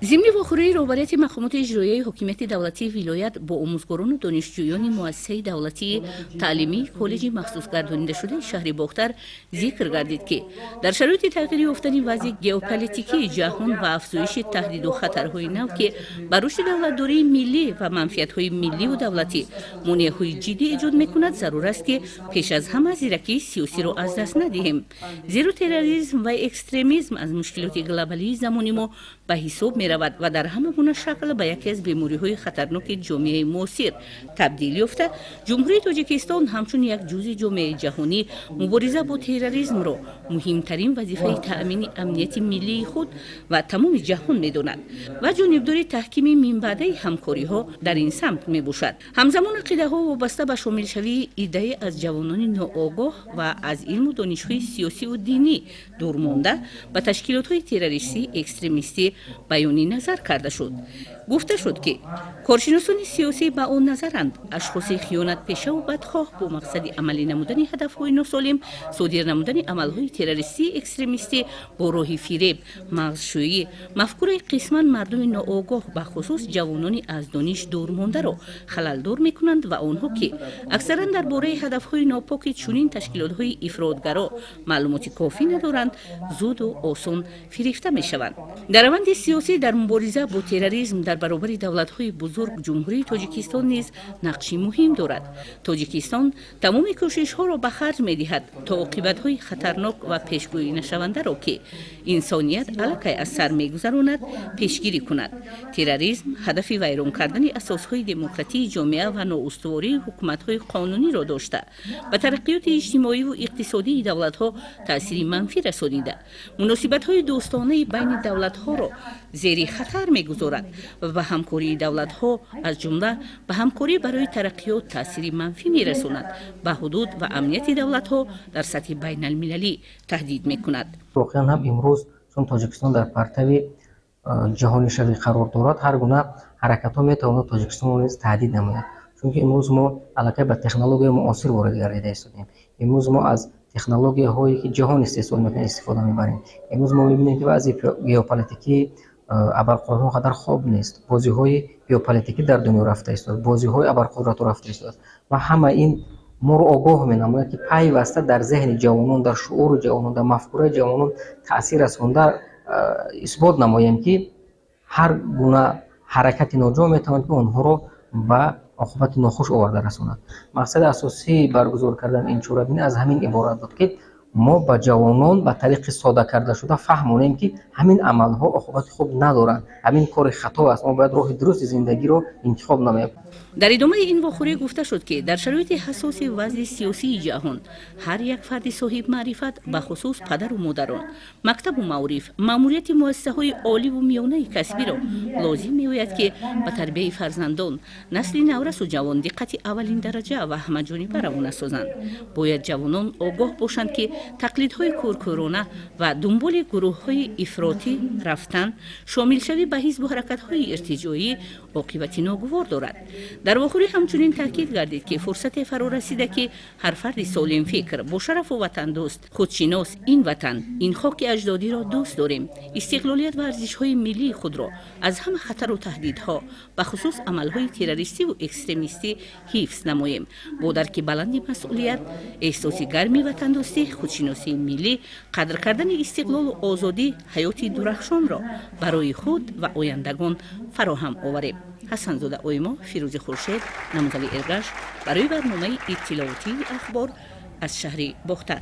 Зимни вохӯрии роҳбарияти мақомоти иҷроияи ҳокимияти давлатии вилоят бо омӯзгорону донишҷӯёни муассисаи давлатии таълимии коллеҷи махсусгардонидашудаи шаҳри Бохтар зикр гардид, ки дар шароити тағйир ёфтани вазъи геополитикии ҷаҳон ва афзоиши таҳдиду хатарҳои нав, ки ба рушди давлатдории миллӣ ва манфиатҳои милливу давлатӣ монеаҳои ҷиддӣ эҷод мекунад, зарур аст, ки пеш аз ҳама зиракии сиёсиро аз даст надиҳем, зеро терроризм ва экстремизм аз мушкилоти глобалии замони мо ба ҳисоб меравад ва дар ҳама гуна шакл ба яке аз бемориҳои хатарноки ҷомеаи муосир табдил ёфта, Ҷумҳурии Тоҷикистон ҳамчун як ҷузъи ҷомеаи ҷаҳонӣ мубориза бо терроризмро муҳимтарин вазифаи таъмини амнияти миллии худ ва тамоми ҷаҳон медонад ва ҷонибдори таҳкими минбаъдаи ҳамкориҳо дар ин самт мебошад. Ҳамзамон, ақидаҳо вобаста ба шомилшавии иддае аз ҷавонони ноогоҳ ва аз илму донишҳои сиёсиву динӣ дур монда ба ташкилотҳои террористӣ, экстремистӣ баёни назар карда шуд. Гуфта шуд, ки коршиносони сиёсӣ ба он назаранд, ашхоси хиёнатпешаву бадхоҳ бо мақсади амалӣ намудани ҳадафҳои носолим, содир намудани амалҳои террористии, экстремистӣ бо роҳи фиреб, мағзшӯӣ, мафкураи қисман мардуми ноогоҳ, бахусус ҷавонони аз дониш дур мондаро халалдор мекунанд ва онҳо, ки аксаран дар бораи ҳадафҳои нопоки чунин ташкилотҳои ифротгаро маълумоти кофӣ надоранд, зуду осон фирефта мешаванд. Дар раванди сиёсӣ дар мубориза бо терроризм дар баробари давлатҳои бузург Ҷумҳурии Тоҷикистон низ нақши муҳим дорад. Тоҷикистон тамоми кӯшишҳоро ба харҷ медиҳад, то оқибатҳои хатарнок ва пешгӯӣ нашавандаро, ки инсоният аллакай аз сар мегузаронад, пешгирӣ кунад. Терроризм ҳадафи вайрон кардани асосҳои демократии ҷомеа ва ноустувории ҳукуматҳои қонуниро дошта, ба тараққиёти иҷтимоиву иқтисодии давлатҳо таъсири манфӣ расонида, муносибатҳои дӯстонаи байни давлатҳоро зери хатар мегузорад ва ба ҳамкории давлатҳо, аз ҷумла ба ҳамкорӣ барои тараққиёт таъсири манфӣ мерасонад, ба ҳудуд ва амнияти давлатҳо дар сатҳи байналмилалӣ таҳдид мекунад. Воқеан ҳам, имрӯз чун Тоҷикистон дар партави ҷаҳонишавӣ қарор дорад, ҳар гуна ҳаракатҳо метавонад Тоҷикистонро низ таҳдид намояд, чунки имрӯз мо аллакай ба технологияи муосир ворид гардида истодем. Имрӯз мо аз технологияҳое, ки ҷаҳон истеҳсол мекунад, истифода мебарем. Имрӯз мо мебинем, ки вазъи геополитикии абарқудрат он қадар хуб нест. Бозиҳои геополитикӣ дар дунё рафта истодааст, бозиҳои абарқудратҳо рафта истодааст ва ҳама ин моро огоҳ менамояд, ки пайваста дар зеҳни ҷавонон, дар шуъури ҷавонон, дар мафкураи ҷавонон таъсир расонда, исбот намоем, ки ҳар гуна ҳаракати ноҷо метавонад, ки онҳоро ба оқибати нохуш оварда расонад. Мақсади асосии баргузор кардани ин чорабинӣ аз ҳамин иборат буд, ки мо ба ҷавонон ба тариқи сода кардашуда фаҳмонем, ки ҳамин амалҳо оқибати хуб надоранд, ҳамин кори хато аст, мо бояд роҳи дурусти зиндагиро интихоб намоем. Дар идомаи ин вохӯрӣ гуфта шуд, ки дар шароити ҳассоси вазъи сиёсии ҷаҳон ҳар як фарди соҳибмаърифат, бахусус падару модарон, мактабу маориф, маъмурияти муассисаҳои оливу миёнаи касбиро лозим меояд, ки ба тарбияи фарзандон, насли наврасу ҷавон диққати аввалин дараҷа ва ҳамаҷониба равона созанд. Бояд ҷавонон огоҳ бошанд, ки тақлидҳои кӯркӯрона ва дунболи гурӯҳҳои ифротӣ рафтан, шомилшавӣ ба ҳизбу ҳаракатҳои иртиҷоӣ оқибати ногувор дорад. Дар вохӯрӣ ҳамчунин таъкид гардид, ки фурсате фаро расида, ки ҳар фарди солимфикр, бошарафу ватандӯст, худшинос, ин ватан, ин хоки аҷдодиро дӯст дорем, истиқлолият ва арзишҳои миллии худро аз ҳама хатару таҳдидҳо, бахусус амалҳои террористиву экстремистӣ ҳифз намоем. Бо дарки баланди масъулият, эҳсоси гарми ватандӯстӣ, худшиносии миллӣ, қадр кардани истиқлолу озодӣ ҳаёти дурахшонро барои худ ва ояндагон фароҳам оварем. Ҳасанзода Оимо, Фирӯзи Хуршед, Намозали Эргаш барои барномаи иттилоотии Ахбор аз шаҳри Бохтар.